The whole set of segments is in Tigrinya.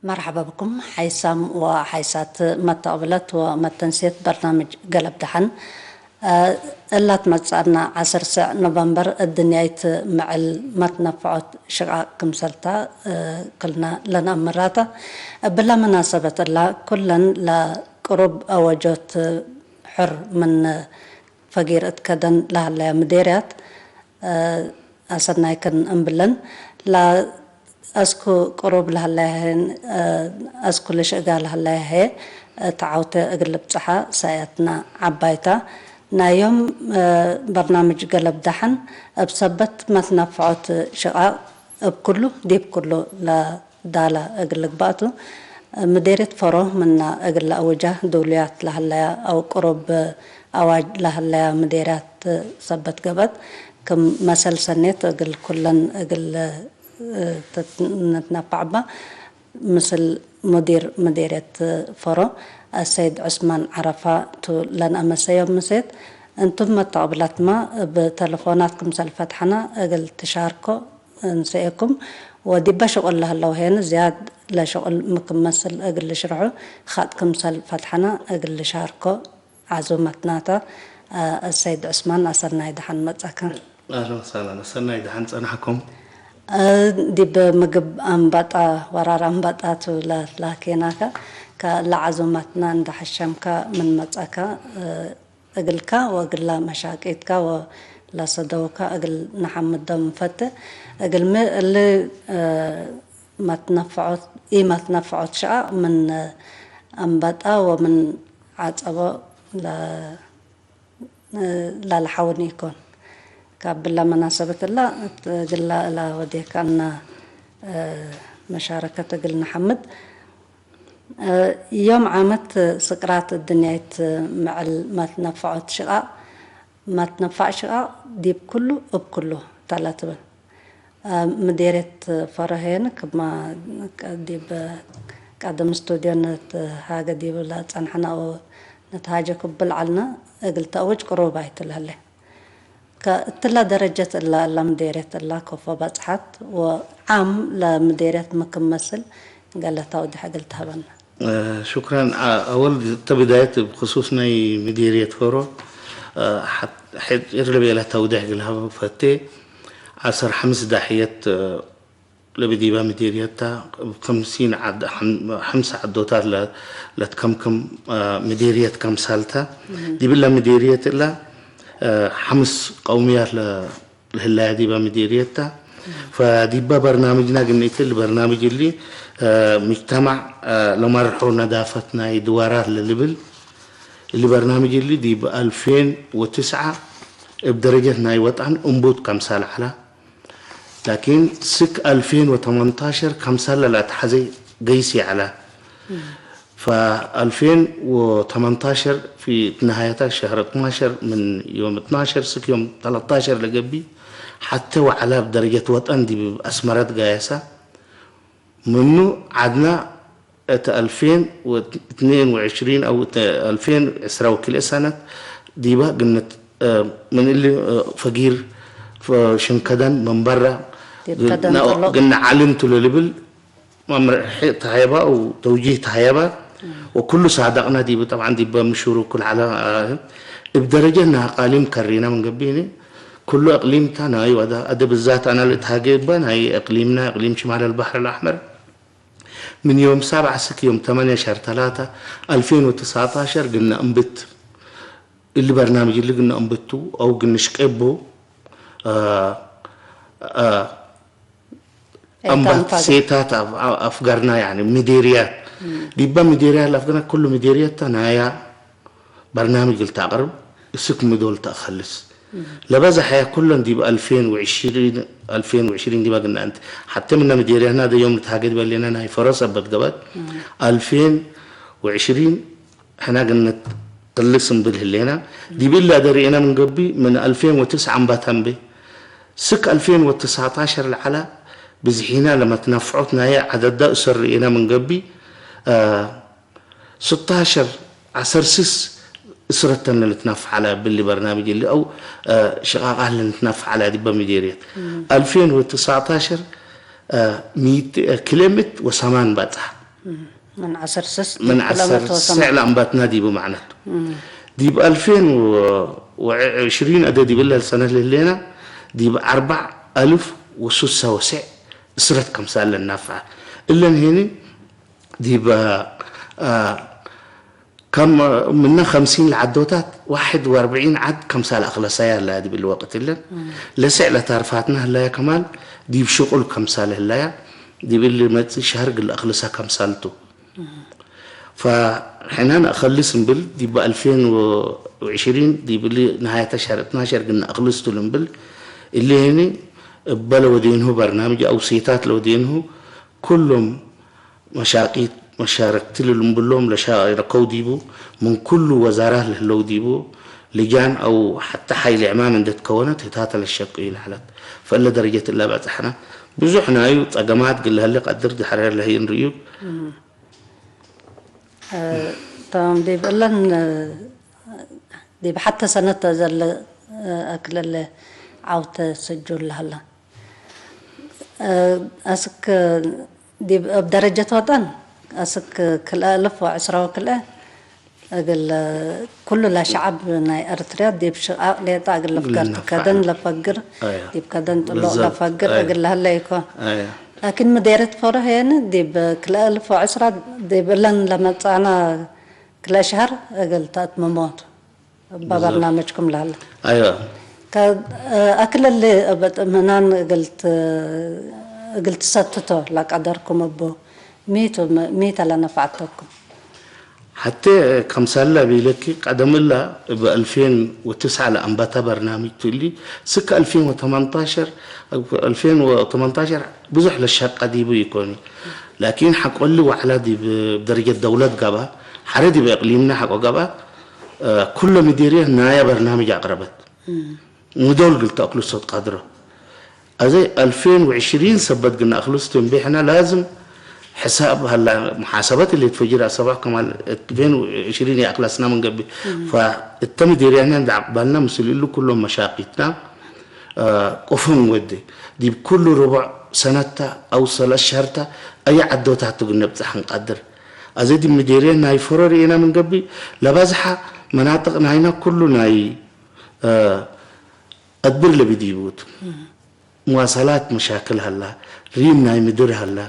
مرحبا بكم حيسام وحيسات متقبلت ومتنسيت برنامج قلب دحن. እላ ትመጽኣና ዓሰርተ ኖቨምበር እድንያይት ምዕል መትነፍዖት ሽቓቕ ክምሰልታ ክልና ለንኣምራታ። ብላ መናሰበት እላ ኩለን ለቅሩብ ኣወጆት ሕር ምን ፈጊር እትከደን ለሃለያ ምዴርያት ኣሰናይክን እምብለን ላ ኣስኩ ቅሩብ ለሃለያ ሄን ኣስኩ ለሽእጋ ለሃለያ ሄ ተዓውተ እግል ብጽሓ ሳያትና ዓባይታ ናዮም በርናምጅ ገለብ ዳሕን እብ ሰበት መትነፍዖት ሽቓቕ እብ ኩሉ ዲብ ኩሉ ለዳላ እግል ልግባእቱ ምዴርየት ፈሮ ምና እግል ለእውጃ ድውልያት ለሃለያ ኣው ቅሩብ ኣዋጅ ለሃለያ ምዴርያት ሰበት ገበት ክም መሰል ሰኔት እግል ኩለን እግል ነትናፋዕባ ምስል ሙዲር ምዴርየት ፈሮ ኣሰይድ ዑስማን ዓረፋ ቱ ለንኣመሰዮም ምሴት እንቱም መተቕብላትማ ብተለፎናት ክምሰል ፈትሐና እግል ትሻርኮ እንሰኤኩም ወዲበ ሽቁል ለህለው ሄን ዝያድ ለሽቁል ምክመስል እግል ልሽርሑ ኻጥ ክምሰል ፈትሐና እግል ልሻርኮ ዓዙመትናታ። ኣሰይድ ዑስማን ኣሰናይ ደሓን መጻካ። ኣህለን ወሳህለን፣ ኣሰናይ ደሓን ጸናሕኩም። ዲብ ምግብ ኣንባጣ፣ ወራር ኣንባጣ ቱ ላኬናካ፣ ከ ለዓዙማትና እንዳሐሸምካ ምን መጻካ እግልካ ወእግላ መሻቂትካ ወላሰደውካ እግል ነሐምዶም ንፈት። እግልሚ እሊ መትነፍዖት፣ ኢ መትነፍዖት ሸኣ ምን ኣንባጣ ወምን ዓጸቦ ለ ላልሓውን ኢኮን። ካብ ብላ መናሰበት እላ እት ግላ እላ ወዴካ እና መሻረከት እግል ንሓምድ ዮም ዓመት ስቅራት እድንያይት ምዕል ማትነፋዖት ሽቓቕ ማትነፋዕ ሽቓቕ ዲብ ኩሉ እብ ኩሉ ተለትብል ምዴርየት ፈረሄን ክማ ዲብ ቀደም ስቱድዮ ነትሃገ ዲብ ለጸንሐና ነትሃጀ ክብል ዐልና እግል ተእውጅ ቅሩብ ኣይትልህሌ። ከእትላ ደረጀት እላ እላ ምዴርየት እላ ከፎ በጽሐት ወዓም ለምዴርየት ምክም መስል ገለ ተውድሕ እግል ትሀበና። ሹክራን። ኣወል ተብዳየት ብክሱስ ናይ ምዴርየት ፈሮ ሐጭር ለቤላ ተውድሕ እግል ሀበ ፈቴ። ዓሰር ሐምስ ዳሕየት ለብዲባ ምዴርየታ እብ ከምሲን ዓድ-፣ ሐም-፣ ሐምሳ ዓዶታት ለ-፣ ለትከምክም ምዴርየት ከምሳልታ። ዲብላ ምዴርየት እላ ሐምስ ቀውምያት ለ-፣ ለህላያ ዲባ ምዴርየታ። ፈዲባ በርናምጅና ግንእትል በርናምጅ እሊ ምጅተማዕ ለመርሖ ነዳፈት ናይ ድዋራት ለልብል እሊ በርናምጅ እሊ ዲብ አልፌን ወትስዓ እብ ደረጀት ናይ ወጣን እምቡት ከምሳል ዐላ። ላኪን ስክ አልፌን ወተመንታሸር ከምሳለ ላትሐዜ ገይስ የዐላ። ፈአልፌን ወተመንታሸር ፊ ነሃየታ ሸህር እትናሸር ምን ዮም እትናሸር ስክ ዮም ተለታሸር ለገቢ ሐቴ ወዐላ ብደረጀት ወጠን ዲብ አስመረት ጋየሳ። ምኑ ዐድና እት አልፌን ወእትኔን ወዕሽሪን አው እት አልፌን ዕስራ ወክልኤ ሰነት ዲባ ግነት ምን እሊ ፈጊር ሽንከደን መንበራ ግና ዓልምቱ ለልብል መምርሒ ተሃየባ ወተውጂህ ተሃየባ ወኩሉ ሳደቅና ዲብ ጠብዓን ዲበ ምሹሩ ኩል ዓለ እብ ደረጀ እና አቃሊም ከሪና ምን ገብኢኒ ኩሉ እቅሊምታ ናይ ወዳ አደ ብዛት አና ልእትሃጌ እባ ናይ እቅሊምና እቅሊም ሽማል አልባሕር አልአሕመር ምን ዮም ሳብዓ ስክ ዮም ተመንያ ሸህር ተላታ አልፌን ወትስዓታሸር ግና እምብት እሊ በርናምጅ እሊ ግና እምብቱ አው ግንሽቄቦ አምባት ሴታት አፍገርና ያኒ ሚዴርያት ዲባ ሚዴርያት ለአፍገርና ኩሉ ሚዴርያት ተ ናያ በርናምጅ ልታቅርብ እስክ ምዶል ተአፈልስ ለበዛሐያ ኩለን ዲብ አልፌን ወዕሽሪን አልፌን ወዕሽሪን ዲባ ግና እንቲ ሐተ ምና ሚዴርያትና ደ ዮም ልትሃገድ በሌና ናይ ፈረስ አበት ገበት አልፌን ወዕሽሪን ሕና ግነት ቅልስ እምብል ህሌና ዲብ እላ ደርኤና ምን ገቢ ምን አልፌን ወትስዓ እምባታ እምቤ ስክ አልፌን ወትስዓታሸር ለዐላ ብዝሒና ለመትነፍዖት ናየ ዐደዳ እሰር ርኤና ምን ገቢ ስታሸር ዐሰር ስስ እስረተን ለልትናፍዕ ዐላ ብሊ በርናምጅ እሊ አው ሽቃቃት ለልትናፍዕ ዐላ ዲበ ሚዴርየት አልፌን ወትስዓታሸር ክልኤ ምእት ወሰማን ባጽሐ። ምን ዓሰርተ ሰስ ምን ዓሰርተ ሰዕ ለኣንባትና ዲቡ ማዕነቱ ዲብ ኣልፌን ወዕሽሪን ኣደ ዲብለ ሰነት ለህሌና ዲብ ኣርባዕ ኣልፍ ወሱሳ ወስዕ እስረት ከምሳለ ናፍዓ እለን ሄኒ ዲብ ከም ምነ ከምሲን ለዓዶታት ዋሕድ ወኣርብዒን ዓድ ከምሳለ ኣክለሳያ ኣለያ ዲብል ወቅት እለን ለስዕ ለታርፋትና ህላያ ከማል ዲብ ሽቁል ከምሳለ ህላያ ዲብል መጽ ሸህር ግለ ኣክለሳ ከምሳልቱ ፈሕና ንኣኸልስ እምብል ዲብ ኣልፌን ወዕሽሪን ዲብል ንሃያ ተሻር እትናሸር ግን ንኣኽልስቱ ልምብል እሌኒ እበ ለወዴንሁ በርናምጅ ኣው ሴታት ለወዴንሁ ኩሎም መሻቂት መሻረክቲ ልልምብሎም ለሻረከው ዲቡ ምን ኩሉ ወዛራት ለህለው ዲቡ ልጃን ኣው ሓታ ሓይል ዕማም እንደትከወነት ህታተ ለሸቅዩ ለዓለት ፈለ ደረጀት እላ በጽሕና ብዙሕ ናዩ ጸገማት ግለህለ ቀድር ድሕረር ለህይ እንርእዩ እቶም ዲብ እለን ዲብ ሓተ ሰነተ ዘለ ኣክለለ ዓውተ ስጁል ለሃላ ኣስክ ዲብ ኣብ ደረጀት ወጠን ኣስክ ክልአ እልፍ ወዕስራ ወክልአ እግል ኩሉ ለሸዓብ ናይ ኤርትርያ ዲብ ሽቃቅ ሌጣ እግል ለፍገር ከደን ለፈግር ዲብ ከደን ጥሎቅ ለፈግር እግል ለሀለ ይኮን ላኪን ምዴረት ፈሮ ሄን ዲብ ክልአ እልፍ ወዕስራ ዲብ እለን ለመጻና ክልአ ሸሀር እግል ተእትምሞት በበርናመጅኩም ለሀለ ኣይዋ ኣክለል ምናን እግል ትሰትቶ ለቀደርኩም እቡ ሚቱ ሚተ ለነፋዕተኩም ሓቴ ከምሳላ ቢለኪ ቀደምላ እብ ኣልፌን ወትስዓ ለኣንባታ በርናምጅ ትሊ ስክ ኣልፌን ወተመንታሸር ኣልፌን ወተመንታሸር ብዙሕ ለሻቃ ዲቡ ይኮኒ ላኪን ሓቆሊ ዋዕላ ዲብ ደረጀት ደውለት ገባ ሓረ ዲብ እቅሊምና ሓቆ ገባ ኩሎ ሚዲርየ ናያ በርናምጅ ኣቅረበት ሙዶል ግልተ ኣክሉሶት ቃድሮ ኣዘይ ኣልፌን ወዕሽሪን ሰበት ግና ኣክሉስቱ እምቤሕና ላዝም ሕሳብ ሀላ ሙሓሰበት እሌት ፈጅር ኣሰባዕ ከማል እልፌን ወዕሽሪን የኣክላስና መንገቢ እተ ሚዴርያና እንዳ ዓቅባልና ምስል እሉ ኩሎም መሻቂትና ቆፎም ወደ ዲብ ኩሉ ርቡዕ ሰነታ ኣው ሰለስ ሸርታ ኣየ ዓዶታት ትግን ነብጽሕ ንቃድር ኣዘ ዲብ ሚዴርያ ናይ ፈሮ ርኤና መንገቢ ለባዝሓ መናጥቅ ናይና ኩሉ ናይ ኣድብር ለብዲቡት مواصلات مشاكل هلا ريم ناي مدر هلا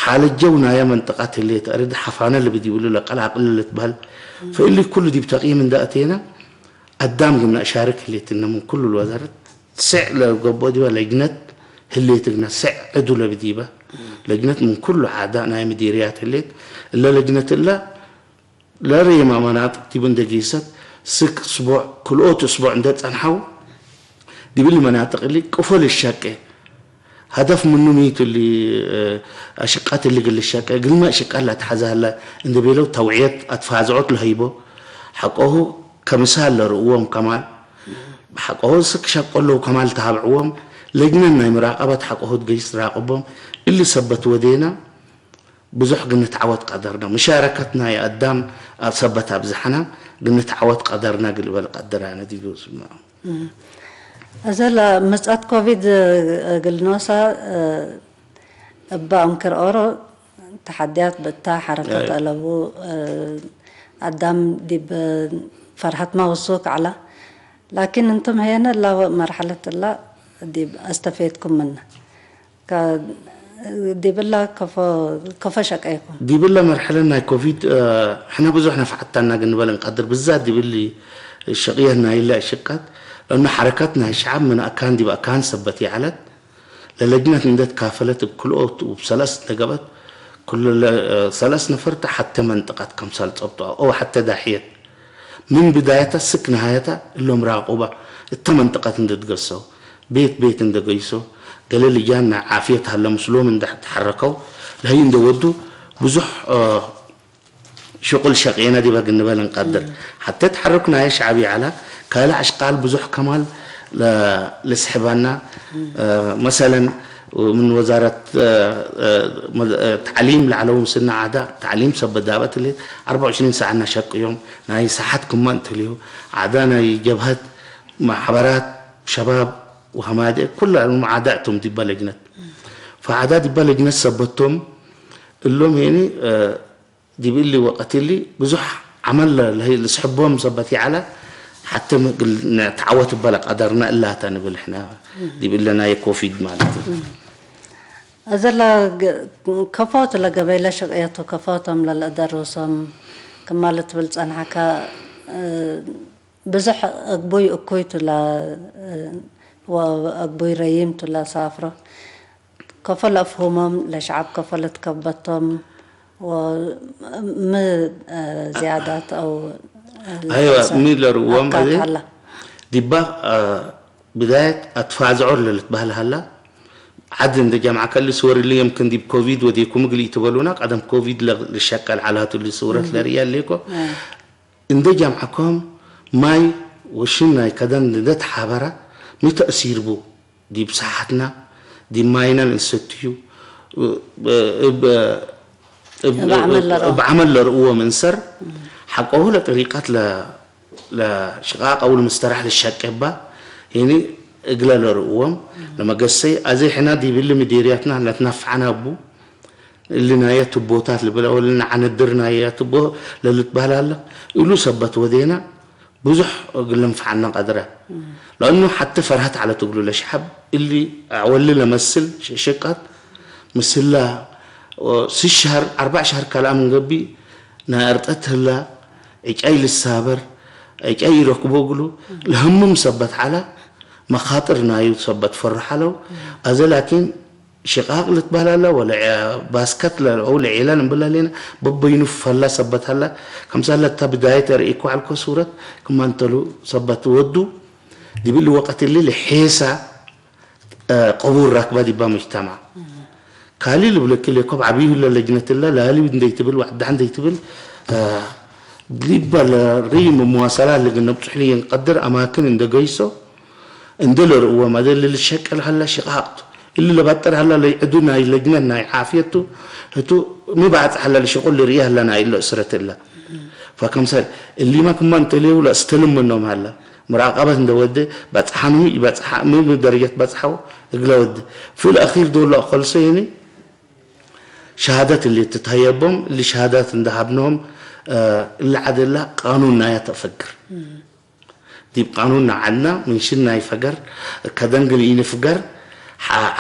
ሓለጀው ናያ መንጠቃት ህሌት ኣርድ ሓፋነ ልብድ ይብሉ ለቀላቅል ልትበል ፈእሊ ኩሉ ዲብ ተቂም እንዳ ኣቴና ኣዳም ግና እሻርክ ህሌት እነ ምን ኩሉ ልወዘረት ስዕ ለገቦ ዲባ ለጅነት ህሌት ግና ስዕ ዕዱ ለብዲባ ለጅነት ምን ኩሉ ዓዳ ናይ ምዲርያት ህሌት እለ ለጅነት እላ ለሬማ መናጥቅ ዲብ እንደ ጌሰት ስክ እስቡዕ ክልኦት እስቡዕ እንደ ጸንሐው ዲብሊ መናጥቅ እሊ ቅፎ ልሸቄ ሀደፍ ምኑ ሚቱ እሊ ኣሽቃት እሊ ግል ሸቄ ግልመ ሽቃ ላትሓዘ ሀለ እንደ ቤለው ተውዕየት ኣትፋዝዖት ለሀይቦ ሐቆሁ ከምሳል ለርእዎም ከማል ሐቆሁ ስክ ሸቆለው ከማል ተሃብዕዎም ለጅነን ናይ ምራቀበት ሐቆሁ ትገይስ ትራቅቦም እሊ ሰበት ወዴና ብዙሕ ግንትዓወት ቀደርና። ምሻረከት ናይ ኣዳም ኣብ ሰበት ኣብዝሓና ግንትዓወት ቀደርና ግልበል ቀድር ኣነ ዲጉ ዝስምዖ። እዘ ለምጻት ኮቪድ እግል ኖሳ እባ እንክር ኦሮ ተሓድያት ብእታ ሓረከት ኣለቡ ኣዳም ዲብ ፈርሃት ማውሱ ከዕላ ላኪን እንቱም ሀየነ ላወ መርሐለት እላ ዲብ ኣስተፌድኩም ምነ ዲብላ ከፎ ሸቀይኩም። ዲብላ መርሐለ ናይ ኮቪድ ሕነ ብዙሕ ነፍዓታና ግንበል እንቀድር ብዛት ዲብሊ ሸቅየት ናይላ ሽቀት ለእኑ ሐረከት ናይ ሸዓብ ምን ኣካን ዲብ ኣካን ሰበት ይዐለት ለለጅነት እንደ ትካፈለት እብ ክልኦት ውብ ሰለስ ነገበት ኩሉ ሰለስ ነፈርተ ሐተ መንጠቀት ከምሳል ጸብጦ ኦ ሐተ ዳሕየት ምን ብዳየታ ስክ ነሃየታ እሎም ራቁባ እተ መንጠቀት እንደ ትገሰው ቤት ቤት እንደ ገይሶ ገለ ልጃን ናይ ዓፍየት ሀለ ምስሎም እንደ ተሐረከው ለህይ እንደ ወዱ ብዙሕ ሽቁል ሸቄና ዲበ ግንበል እንቀድር ሐተ ተሐረኩ ናይ ሸዓብ ይዓላ ካልእ ኣሽቃል ብዙሕ ከማል ለስሕባና መሰለን ምን ወዛረት ተዕሊም ላዕለዊ ምስና ዓዳ ተዕሊም ሰብ በዳበት ሌት ኣርባ ወዕሽሪን ሰዓት ናሸቅዮም ናይ ሰዓት ክማ እንትልዩ ዓዳ ናይ ጀብሀት ማሕበራት ሸባብ ወሀማደ ኩላ ዓዳ እቶም ዲባ ለጅነት ፈዓዳ ዲባ ለጅነት ሰበቶም እሎም ሄኒ ዲብሊ ወቀትሊ ብዙሕ ዓመል ለስሕቦም ሰበት ይዓላ ሓትም ተዓወት በለ ቀደርና እላታ ንብል ሕና ዲብለናየ ኮፊድ ማለት እዩ። እዘላ ከፎት ለገበይለ ሸቅየቱ ከፎቶም ለለእደሩሶም ክማለት ትብል ጸንሓካ ብዙሕ ኣግቡይ እኩይ ቱላ ኣግቡይ ረይም ቱላ ሳፍሮ ከፎ ለእፍሁሞም ለሸዓብ ከፎ ለትከበቶም ም ዝያዳት ኣው ኣይዋ ሚ ለርእዎም ኣዜ ዲባ ብዳየት ኣትፋዝዖ ለልትባህል ሃላ ዓዲ እንደ ጃምዓ ከሊ ስወር ሊ የምክን ዲብ ኮቪድ ወዴኩም ግሊ ትበሉና ቀደም ኮቪድ ልሸቀል ዓላቱ ልስውረት ለርእያ ሌኮ እንደ ጃምዓኮም ማይ ወሽን ናይ ከደን ንደት ሓበራ ሚ ተእሲርቡ ዲብ ሰሓትና ዲብ ማይና ንሰትዩ እብ ዓመል ለርእዎም እንሰር ሓቆሁ ለጥሪቃት ለሽቃቅ ኣውል ምስተራሕ ልሸቀባ ሄኒ እግለ ለርእዎም ለመገሰይ ኣዘይ ሕና ዲብሊ ምዴርያትና ለትናፍዓና ቡ እሊ ናየ ትቦታት ልብል ኣወል ንዓነድር ናየ ትቦ ለልትባህል ኣለ እሉ ሰበት ወዴና ብዙሕ ግልንፍዓና ቀድረ ለእኑ ሓቲ ፈርሃት ዓለ ትግሉ ለሽሓብ እሊ ኣወሊ ለመስል ሽቃት ምስላ ስሽ ሸህር ኣርባዕ ሸህር ካልኣ ምንገቢ ናይ ኣርጠት ህላ ዕጫይ ልሳበር ዕጫይ ይረክቦ ግሉ ለህሙም ሰበት ዓላ መኻጥር ናዩ ሰበት ፈርሕ ኣለው ኣዘ ላኪን ሽቃቅ ልትባህል ኣላ ወለ ባስከት ለ- ው ለዒላ ንብል ኣለና በበይኑ ፈላ ሰበት ኣላ ከምሳለ እታ ብዳየት ርእይኮ ዓልኮ ሱረት ክማንተሉ ሰበት ወዱ ዲብል ወቀት ሊ ልሒሳ እ፣ ቅቡር ራክባ ዲባ መጅተማ ካሊ ልብለኪ ሌኮብ ዓብዩ ለለጅነት ላ ላሊ እንደይትብል ዋዕዳሕ እንደይትብል እ፣ ዲባ ለሪ መዋሰላ ልግነብ ጽሕሊ የንቀድር ኣማክን እንደገይሶ እንደ ለርእዎም ኣደ ልልሸቀል ሃላ ሽቃቅቱ እሊ ለባጠር ሃላ ለይዕዱ ናይ ለጅነት ናይ ዓፍየቱ ህቱ ምባዕጽ ሃላ ልሽቁል ልርኢ ሃላ ናይ ሎ እስረት እላ ፈከምሰል እሊማ ክማ እንተልዩ ለእስተልም ምኖም ሃላ ምራቀበት እንደወደ በጽሓኑ ይበጽሓ ምን ደረጀት በጽሓው እግለ ወደ في الأخير ዶሎ ኸልሶ የኒ ሸሃደት እሊ ትታየቦም እሊ ሸሃዳት እንደሃብኖም እሊ ዓደላ ቃኑን ናያ ተፈግር ዲብ ቃኑን ንዓልና ምንሽን ናይ ፈገር ከደንግን ኢንፍገር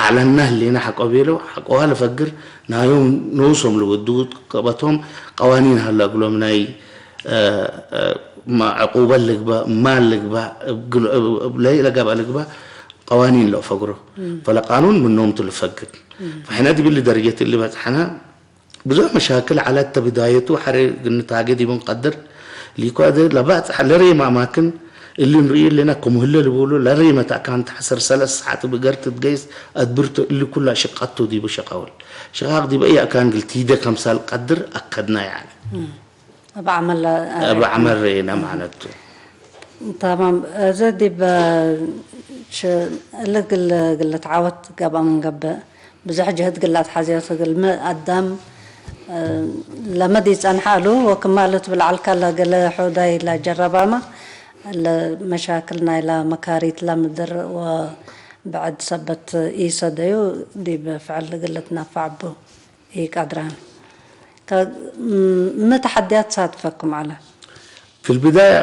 ዓለና ህሌና ሓቆ ቤሎ ሓቆዋ ለፈግር ናዮም ነውሶም ልወድቡ ቀበቶም ቀዋኒን ሃላ እግሎም ናይ ዕቁበ ልግባ ማል ልግባ ለይለጋባ ልግባ ቀዋኒን ለፈግሮ ፈለ ቃኑን ምኖም ትልፈግር ፈሕና ዲብል ደረጀት እሊ በጽሐና ብዙሕ መሻክል ዓላት ተብዳየቱ ሓደ ግንታገድ ይብን ቀድር ሊኳደ ለባጽሕ ለሬማ ኣማክን እሊ ንርእዩ ኣለና ክምህለ ልብሉ ለሬመት ኣካን ተሕሰር ሰለስ ሰዓት ብገር ትትገይስ ኣድብርቶ እሊ ኩላ ሽቃቶ ዲቡ ሸቃውል ሽቃቅ ዲበ እያ ኣካን ግል ቲደ ከምሳል ቀድር ኣከድና ያለ ኣብ ዓመል ኣብ ዓመል ርኢና ማለት እዩ تمام እዚ ዲብ እልግል ግልት ዓወት ገብኣ ምንገብእ ብዙሕ ጅህድ ግላት ሓዚዮት ግልሚ ኣዳም ለመድ ይጸንሓሉ ወክማሉ ትብል ዓልካ ለገለ ሑዳይ ለጀረባማ ለመሻክል ናይ ለመካሪት ለምድር ወብዕድ ሰበት ኢሰደዩ ዲብ ፍዕል ግልት ናፋዕቡ ይቀድራን ም ተሓድያት ሳትፈኩም ዓላ في البداية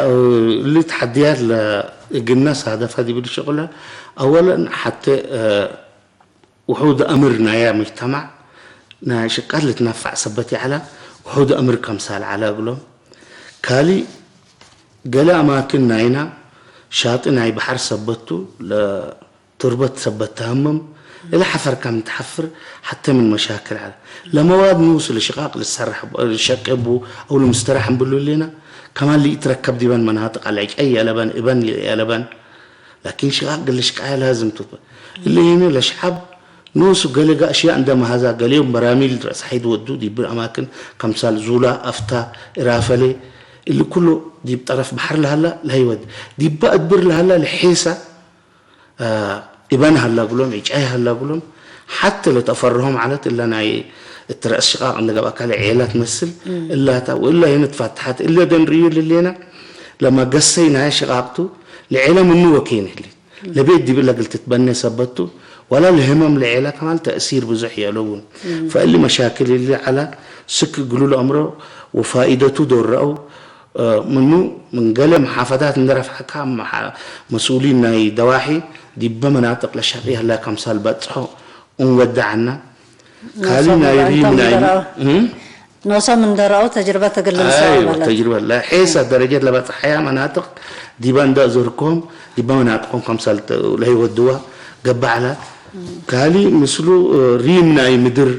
اللي تحديات لقلنا هدفها دي بدي شغلها أولا حتى وحود أمر نايا مجتمع ناشقات اللي تنفع سبتي على وحود أمر كمسال على قلهم كالي قال أماكن ناينا شاطئ ناي بحر سبتو ل تربة سبت تهمم إلى حفر كم تحفر حتى من مشاكل على لمواد نوصل لشقاق للسرح للشق أبو أو لمسترح نبلو لنا كمان اللي يتركب ديبان مناطق على أي لبن إبن لي لبن لكن شقاق قال لشقاق لازم تطبق اللي هنا لشحب نوصل قال لقى أشياء عندما هذا قال يوم براميل رأس حيد ودو دي بالأماكن كمثال زولا أفتا إرافلي اللي كله دي بطرف بحر لهلا لا يود دي بقى دبر لهلا لحيسة ኢበን ሃላ ግሎም፣ ዒጫይ ሃላ ግሎም፣ ሓተ ለተፈርሆም ዓለት እለ ናይ እትረእስ ሽቓቕ እንደ ገብኣካ ለዔላ ትመስል እላታ ወእላ የነ ትፋትሓት እለ ደንርእዩ ልሌና ለመገሰይ ናይ ሽቓቕቱ ለዔላ ምኑ ወከይን ህሊት ለቤት ዲብለ ግልትትበነ ሰበቱ ወላ ለህመም ለዔላ ከማል ተእሲር ብዙሕ የለውን። ፈእሊ መሻክል እሊ ዐላ ስክ ግሉ ለአምሮ ወፋኢደቱ ዶረአው ምኑ ምን ገለ መሓፈታት እንደረፍሐካ መስኡሊን ናይ ደዋሒ ዲበ መናጥቅ ለሻቂ ህላ ከምሳል በጽሖ እንወዳዓና ካሊ ናይ ሪም ናይ ኖሶም እንደረአው ተጅርበ ተገልል ሰው ማለት ተጅርበ ለሒሳ ደረጀት ለበጽሐያ መናጥቅ ዲባ እንደ ዝርኮም ዲባ መናጥቆም ከምሳል ለህይወት ድዋ ገባዕላ ካሊ ምስሉ ሪም ናይ ምድር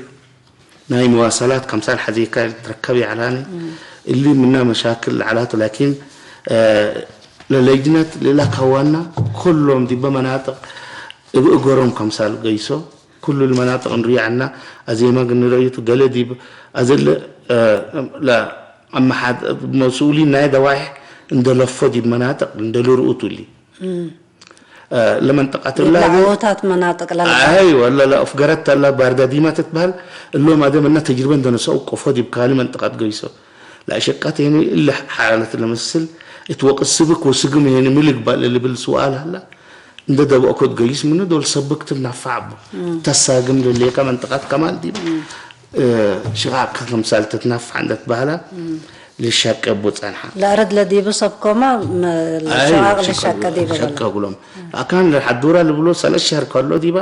ናይ መዋሰላት ከምሳል ሐዜካ ትረከብ ያዕላኒ እሊ ምና መሻክል ለዓላቱ ላኪን ለለጅነት ሌላ ካዋና ኩሎም ዲበ መናጥቅ እብ እገሮም ከምሳል ገይሶ ኩሉ መናጥቅ እንሪያዕና አዜማ ግንረዩቱ ገለ ዲብ አዘለ መስኡሊ ናይ ደዋይሕ እንደለፎ ዲብ መናጥቅ እንደልርኡቱ እሊ ለመንጠቃት ላ ለዓወታት መናጥቅ ለልባ አይ ወላ ለአፍገረት ተላ ባርዳ ዲማ ትትበሃል እሎም አደም እና ተጅርበ እንደነሰው ቆፎ ዲብ ካሊ መንጠቃት ገይሶ ለአሸቃት ይሄን እለ ሓለት ለመስል እትወቅስብክ ወስግም ይሄን ምልግባል ልብል ስዋል ሀላ እንደ ደበእኮ ትገይስ ምኑ ዶል ሰብክ ትናፋዕ ቡ ተሳግም ለሌካ መንጠቃት ከማል ዲብ ሽቃቅካ ከምሳል ትትናፋዕ እንደትባህላ ልሻቀ ቡ ጸንሓ። ለእርድ ለዲቡ ሰብ ኮማ ም- ለሸቃቅ ልሻቀ ዲቡ በላ። ሸቀ ጉሎም አካን ለሓዱራ ልብሎ ሰለስት ሸህር ከሎ ዲባ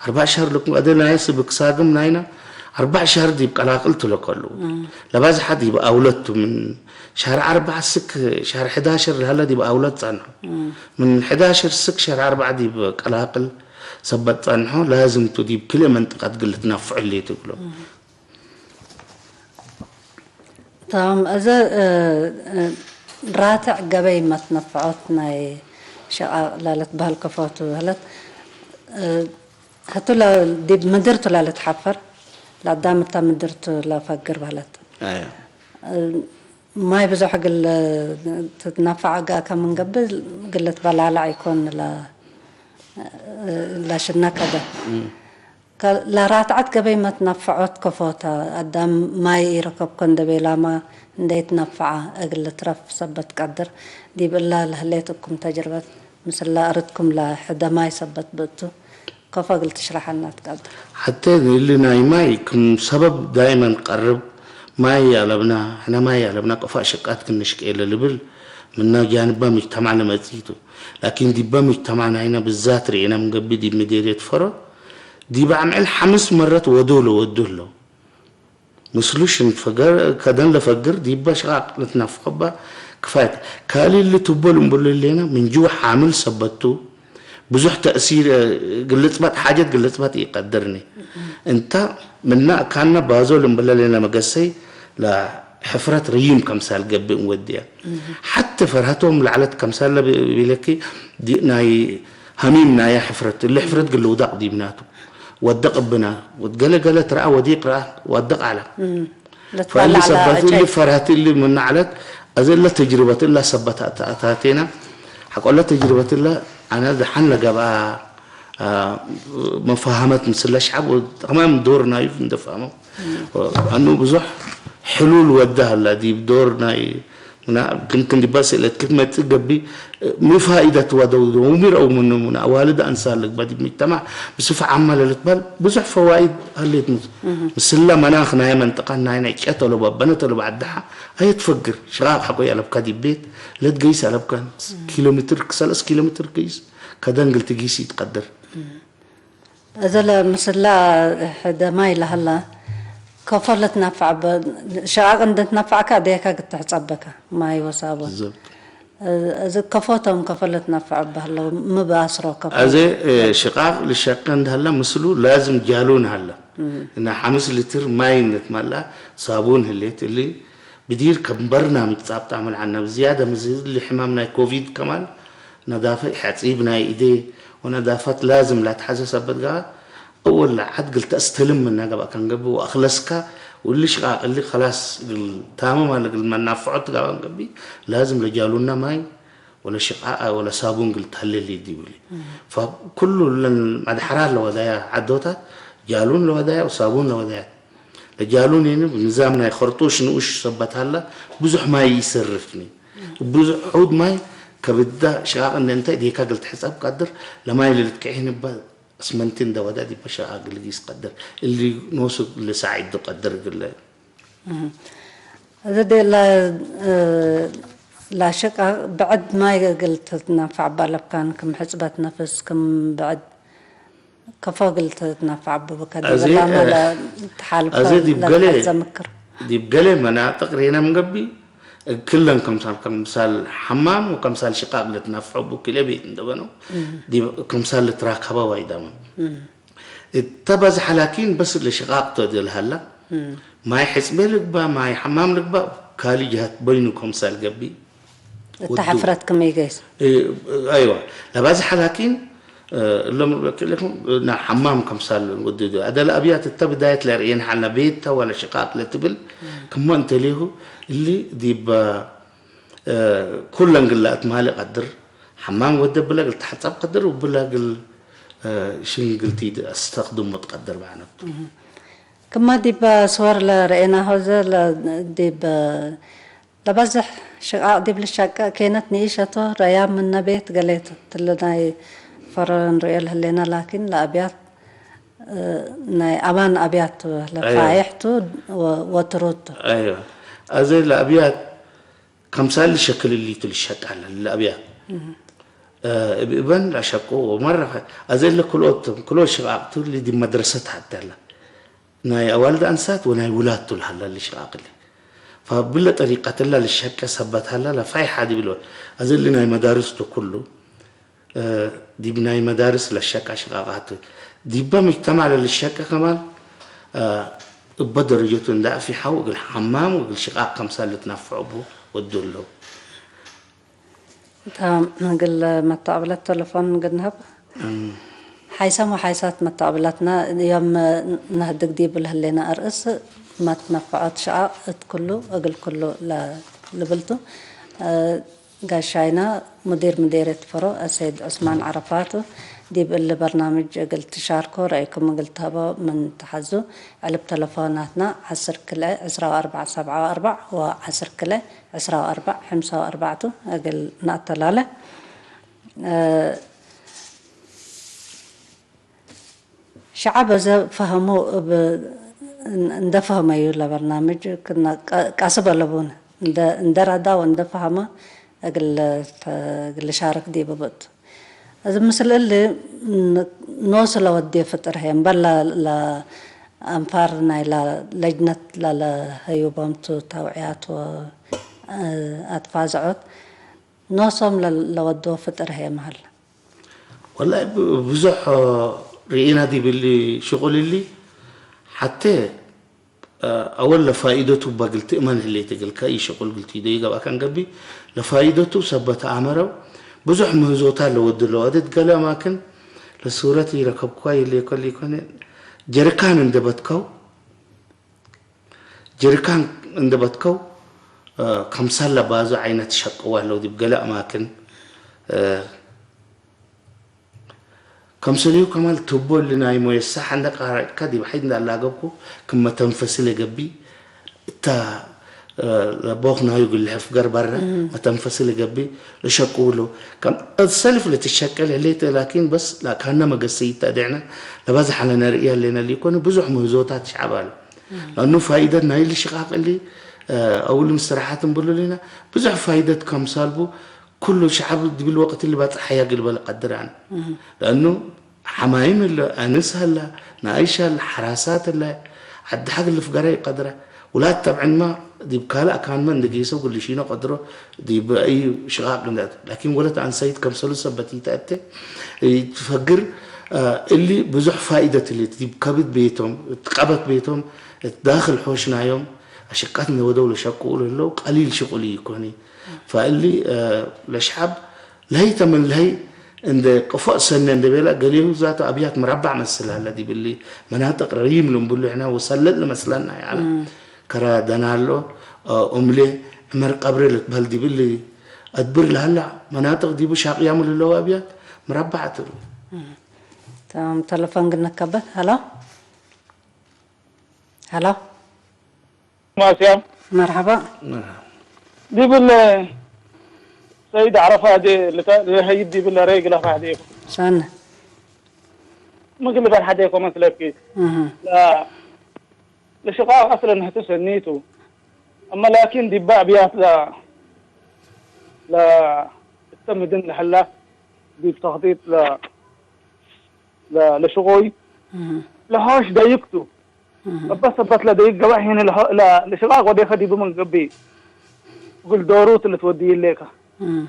አርባዕ ሸህር ልኩም አደ ናይ ስብክ ሳግም ናይና አርባዕ ሸህር ዲብ ቀላቅል ትሎ ከሉ ለባዝሓ ዲብ አውለቱ ምን ሸህር አርባዕ ስክ ሸህር ሕዳሽር ለሀለ ዲብ አውለት ጸንሖ ምን ሕዳሽር ስክ ሸህር አርባዕ ዲብ ቀላቅል ሰበት ጸንሖ ላዝምቱ ዲብ ክልኤ መንጠቃት ግል ትናፍዑ እሊ ትብሎ። ታም እዘ ራትዕ ገበይ መትነፍዖት ናይ ሸቓቕ ላለት ባህል ከፈቱ በህለት ህቱ ዲብ ምድርቱ ላለት ሓፈር ለአዳም እታ ምድርቱ ለፈግር በህለት ኣያ ማይ ብዙሕ ግል ትትነፋዕ ጋር ከምንገብር ግል ትበላላዕ ይኮን ላሽና ከደ ለራትዓት ገበይ መትነፈዖት ከፎታ አዳም ማይ ኢረከብኮ እንደ ቤላማ እንደይትነፈዓ እግል ልትረፍ ሰበት ቀድር ዲብ እላ ለህሌት እኩም ተጅርበት ምስላ እርትኩም ለሕደ ማይ ሰበት ብእቱ ከፎ እግል ትሽረሐልና ትቀድር። ሐቴ እሊ ናይ ማይ ክም ሰበብ ዳይመን ቀርብ ማይ ያለብና ሕነ ማይ ያለብና ቀፎ አሸቃት ክንሽቅ የለ ልብል ምና ጃንባ ምጅተማዕ ለመጽኢቱ ላኪን ዲበ ምጅተማዕ ናይና ብዛት ርኤና ምንገብእ ዲብ ምዴርየት ፈሮ ዲብ አምዕል ሐምስ መረት ወዶ ለወዱ እሎ። ምስሉ ሽን ፈገር ከደን ለፈግር ዲበ ሽቃቅ ልትናፍቀባ ክፋየት ካሊ ልትቦ ልንብሉ ሌና ምን ጅወ ሐምል ሰበቱ ብዙሕ ተእሲር ግልጽባት ሓጀት ግልጽባት ይቀድርኒ እንታ ምና ካና ባዞ ልንብለ ሌና መገሰይ ለሕፍረት ርይም ከምሳል ገብእ እንወድያ ሓቲ ፈርሃቶም ላዕለት ከምሳለ ቢለኪ ናይ ሃሚም ናያ ሕፍረት እሊ ሕፍረት ግልውዳቅ ዲብናቱ ወደቅ እብና ወትገለ ገለ ትረኣ ወዲቅ ረኣ ወደቅ ኣላ ፈሊ ሰበት እሊ ፈርሃት እሊ ምናዕለት ኣዘለ ተጅርበት እላ ሰበት ኣታቴና ሓቆለ ተጅርበት እላ ኣነ ዝሓን ለገብኣ መፋሃመት ምስለ ሽዓብ ከማም ዶር ናዩ እንደፋሞ ኣኑ ብዙሕ ሕሉል ወዳ ኣላ ዲብ ዶር ናይ ምና ግን ክንዲባ ስእለት ክትመጽእ ገቢ ምፋኢደት ወደው ወሚረው ምኑ ምና ዋልድ አንሳር ልግባ ዲብ ምጅተማዕ ብስፋ ዓማ ለልትባል ብዙሕ ፈዋኢድ አሌት ምስላ መናኽ ናይ መንጠቃ ናይ ናይ ጨት ወለ ባበነት ወለ ባዓዳሓ አየትፈግር ሽቃቅ ሓቆይ ኣለብካ ዲብ ቤት ለትገይስ ኣለብካ ኪሎ ሜትር ክሰለስ ኪሎ ሜትር ገይስ ከደንግል ትጊስ ይትቀድር እዘ ለምስላ ሕደ ማይ ለሀላ ከፎ ለትናፋዕ ሸቃቅ እንደትናፋዕካ ደየካ ግትሕጸበካ ማይ ወሳቦን እዚ ከፎቶም ከፎ ለትናፋዕ በህለው ምባስሮ ከፎ እዚ ሽቃቅ ልሸቀ እንደሀላ ምስሉ ላዝም ጃሉን ሀላ እና ሐምስ ሊትር ማይ እንደትማላ ሳቡን ህሌት እሊ ብዲር ከም በርናምጅ ጻብጣ መልዓና ብዝያደ ምስዚ ሕማም ናይ ኮቪድ ከማል ነዳፈ ሐጺብ ናይ ኢዴ ወነዳፈት ላዝም ላትሐዘ ሰበት ጋር እወላ ዐድ ግል ተእስተልም ምና ገባ ከንገብ ወአክለስካ ውልሽ ቃቅሊ ከላስ ግል ታመም አለ ግል መናፍዖት ጋባ ከንገቢ ላዝም ለጃሉና ማይ ወለ ሽቃ ወለ ሳቡን ግል ተህልል ይዲ ውሊ ፈኩሉ ለን መድሐራት ለወዳያ ዐዶታት ጃሉን ለወዳያ ወሳቡን ለወዳያ ለጃሉን የኒ ብንዛም ናይ ኸርጡሽ ንኡሽ ሰበት ሀላ ብዙሕ ማይ ይሰርፍኒ ብዙሕ ዑድ ማይ ከብዳ ሽቃቅ እንደ እንታይ ዴካ ግል ትሕጸብ ቀድር ለማይ ልልትክዒ ንባ እስመንቲን ደወዳ ዲበ ሽቃቅ ግልጊስ ቀድር እሊ ኖሱ ልሳዒድ ቀድር ግለ እዚ ዴላ ላሽቃ ብዕድ ማይ ግል ትናፋዕ ባለብካን ክም ሕጽበት ነፍስ ክም ብዕድ ከፎ ግል ትናፋዕ ብብከ እዚ ዲበላ ማለ ትሓልፈ እዚ ዲብ ገለ ለልሓት ዘምክር ዲብ ገለ መናጥቅ ሬና ምገቢ ክለን ከምሳል ከምሳል ሓማም ወከምሳል ሽቃቅ ልትናፍዖ ቡኪለ ቤት እንደበነው ከምሳል ልትራከባ ዋይዳመ እተባዝሓ ላኪን በስ ለሽቃቅ ተደልሃላ ማይ ሕጽቤ ልግባ ማይ ሓማም ልግባ ካሊ ጅሃት በይኑ ከምሳል ገቢ እታ ሕፍረት ከመይ ገይስ ኣይዋ ለባዝሓ ላኪን እሎም ክልኩም ናብ ሓማም ከምሳል ወድዱ ኣደለ ኣብያት እተ ብዳየት ለርእየን ሓልና ቤታ ወላ ሽቃቅ ለትብል ክሞ እንተሊኹ እሊ ዲብ ኩለን ግላእት ማሊ ቀድር ሓማም ወደ ብለግል ተሓጻብ ቀድር ውብለግል ሽንግልቲ ኣስተኽድሞ ትቀድር ባዕነቱ ክማ ዲባ ስወር ለረኤና ሆዘ ዲብ ለባዝሕ ሽቃቅ ዲብ ልሻቀ ኬነት ንኢሸቶ ረያ ምነ ቤት ገሌት ትልናይ ፈረረ ንርእዮ ለህሌና ላኪን ለኣብያት ናይ ኣማን ኣብያት ለፋይሕቱ ወትሩቱ ኣይዋ ኣዘ ለኣብያት ከምሳል ሸክል ሊቱ ልሸቃለ ለኣብያት እብእበን ላሸቁ ወመረኸ ኣዘለ ክልኦት ክልኦት ሽቃቅቱ ሊዲ መድረሰት ሃደላ ናይ ኣዋልድ ኣንሳት ወናይ ውላድ ቱልሃላ ልሽቃቅሊ فبلا طريقة لا للشقة سبت هلا لا فاي حد يبلو أزل لنا مدارس كله ዲብ ናይ መዳርስ ለሸቃ ሽቃቃት ዲበ ምጅተማዕ ለልሸቀ ከማን እበ ደረጀቱ እንዳ ኣፊሓው እግል ሓማም እግል ሽቃቅ ከምሳል ልትናፍዖ ቡ ወዱ ኣለው እታ እግል መተቀብለት ተለፎን ግንህብ ሓይሳም ወሓይሳት መተቀብላትና እዮም ነህድግ ዲብ ለህሌና እርእስ መትነፍዖት ሸቃቅ እት ኩሉ እግል ኩሉ ልብልቱ ጋሻይና ሙዲር ምዴርየት ፈሮ አሰይድ ዑስማን ዓረፋቱ ዲብ እሊ በርናምጅ እግል ትሻርኮ ረአይኩም እግል ትሀቦ ምን ተሐዙ ዕልብ ተለፎናትና ዐስር ክልኤ ዕስራ ወአርባዕ ሰብዓ ወአርባዕ ወዐስር ክልኤ ዕስራ ወአርባዕ ሐምሳ ወአርባዕቱ እግል ነአተላለ። ሸዐብ እዘ ፈሀሙ እብ እንደ ፈሀመዩ ለበርናምጅ ክና ቀስብ አለቡን እንደ ረዳ ወእንደ ፈሀመ እግል ሻርክ ዲብ ብእቱ። እዚ ምስል እሊ ኖሱ ለወድየ ፍጥር ህየ እምበል ለአንፋር ናይ ለጅነት ለለሀዩቦምቱ ተውዕያት ወአትፋዝዖት ኖሶም ለወድዎ ፍጥር ህየ መሃል። ወላሂ ብዙሕ ርኢና ዲብሊ ሽቁል እሊ ሓቴ ኣወል ለፋኢደቱ በግል ትእመን ህሌት እግልካ ይሽቁል ግልቲ ዶ ይገብኣካን ገቢ ለፋኢደቱ ሰበት ኣመረው ብዙሕ ምህዞታ ለወድሎ ኣደት ገለ ኣማክን ለሱረት ይረከብኳ ይሌኮል ይኮነ ጀሪካን እንደበትከው ጀሪካን እንደበትከው ከምሳላ ባዙ ዓይነት ሸቅዋ ኣለው ዲብ ገለ ኣማክን ከምሰልዩ ከማል ትቦ እሊ ናይ ሞየሳ ሓንደ ቃራጭካ ዲብ ሓይድ እንዳላገብኩ ክመተንፈሲ ለገቢ እታ ለቦኽናዩ ግልሕፍ ገርበረ መተንፈሲ ለገቢ ለሸቅውሎ ከም ሰልፍ ለትሸቀል ህሌተ ላኪን በስ ላካና መገሰይታ ድዕና ለባዝሓ ለነርእያ ለና ሊኮነ ብዙሕ ምህዞታት ሸዓብ ኣሎ ለኑ ፋይደት ናይ ልሽቃቅ እሊ ኣውል ምስራሓት እንብሉ ሊና ብዙሕ ፋይደት ከምሳልቡ ኩሉ ሸዓብ ድብል ወቅት ልባጽሓያ ግልበል ቀድራን ለኑ ሓማይም እለ ኣንስ ሀላ ንኣይሻ ኣለ ሓራሳት እለ ዓዲ ሓግልፍ ገረ ይቀድራ ውላት ተብዕንማ ዲብ ካልእ ኣካንመ እንደ ጌሰው ግልሽኖ ቀድሮ ዲብ ኣይ ሽቃቅ እንደ ላኪን ወለት ኣንሰይት ከምሰሉ ሰበት ይተእተ ይትፈግር እሊ ብዙሕ ፋይደት እሊ ዲብ ከብድ ቤቶም ቀበት ቤቶም ዳክል ሖሽናዮም ኣሽቃት እንደ ወደው ለሸቅኡ ለለው ቀሊል ሽቁል ይኮኒ ፈእሊ ለሽዓብ ለሀይ ተመን ለሀይ እንደ ቅፎእ ሰነ እንደ ቤላ ገሌሁ ዛቱ ኣብያት መራባዕ መስል ኣለ ዲብሊ መናጥቅ ረይም ልንብሉ ሕና ወሰለጥ ልመስለና ያለ ከራ ደናሎ ኡምሌ ዕመር ቀብሬ ልትበል ዲብሊ ኣድብር ለሃላ መናጥቅ ዲቡ ሻቅያሙ ልለው ኣብያት መራባዕ ትሩ ተም ተለፎን ግነከበት ሀሎ ሀሎ ማስያም መርሐባ ዲብል ሰይድ ዓረፋ ደ ለታ ለሀይድ ዲብል ለረይ ግላፋ ሐደይኮ። ሰነ። ምግል በል ሐደይኮ መስለኪ። እህ። ለ-፣ ለሽቃቅ አስለን ህቱ ሰኒቱ። እመ ላኪን ዲባ አብያት ለ-፣ ለ-፣ እተ ምድን ለሐላ ዲብ ተኽጢጥ ለ-፣ ለ-፣ ለሽቆይ እህ። ለሖሽ ደይቅቱ። እህ። ሰበት ሰበት ለደይቅ ገባሕ ሄነ ለሖ-፣ ለ-፣ ለሽቃቅ ወዴከ ዲቡ ምን ገብእ። እግል ዶሩት ልትወድይ ሌከ። እህ።